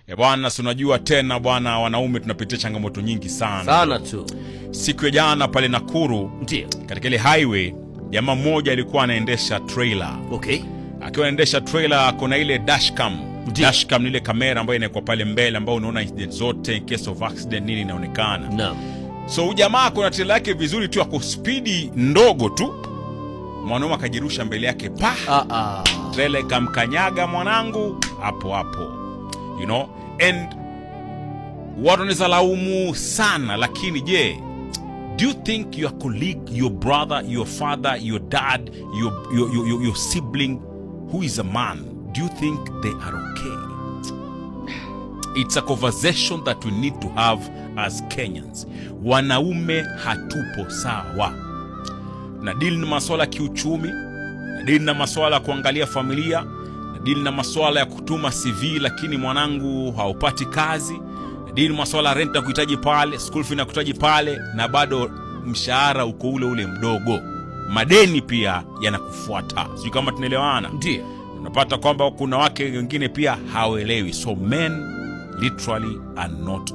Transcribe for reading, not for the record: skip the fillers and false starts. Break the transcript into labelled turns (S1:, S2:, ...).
S1: E bwana, si unajua tena bwana, wanaume tunapitia changamoto nyingi sana.
S2: Sana tu.
S1: Siku ya jana pale Nakuru, katika ile highway, jamaa mmoja alikuwa anaendesha trailer. Akiwa anaendesha trailer, kuna ile dashcam. Dashcam ni ile kamera ambayo inakuwa pale mbele, ambayo unaona incident zote, in case of accident, nini inaonekana. So huyu jamaa kuna trailer yake vizuri tu, ako spidi ndogo tu, mwanaume akajirusha mbele yake pa
S2: Ah, ah.
S1: trailer ikamkanyaga mwanangu hapo hapo. And watu wanaweza laumu sana, lakini je, do you think your colleague, your brother, your father, your dad, your sibling who is a man, do you think they are okay? It's a conversation that we need to have as Kenyans. Wanaume hatupo sawa. Na deal na maswala ya kiuchumi, na deal na maswala ya kuangalia familia, na deal na maswala ya kutuma CV lakini mwanangu haupati kazi, na deal na maswala ya rent na kuhitaji pale, school fee na kuhitaji pale, na bado mshahara uko ule ule mdogo. Madeni pia yanakufuata. Sijui kama tunaelewana.
S2: Ndio.
S1: Unapata kwamba kuna wake wengine pia hawaelewi. So men literally are not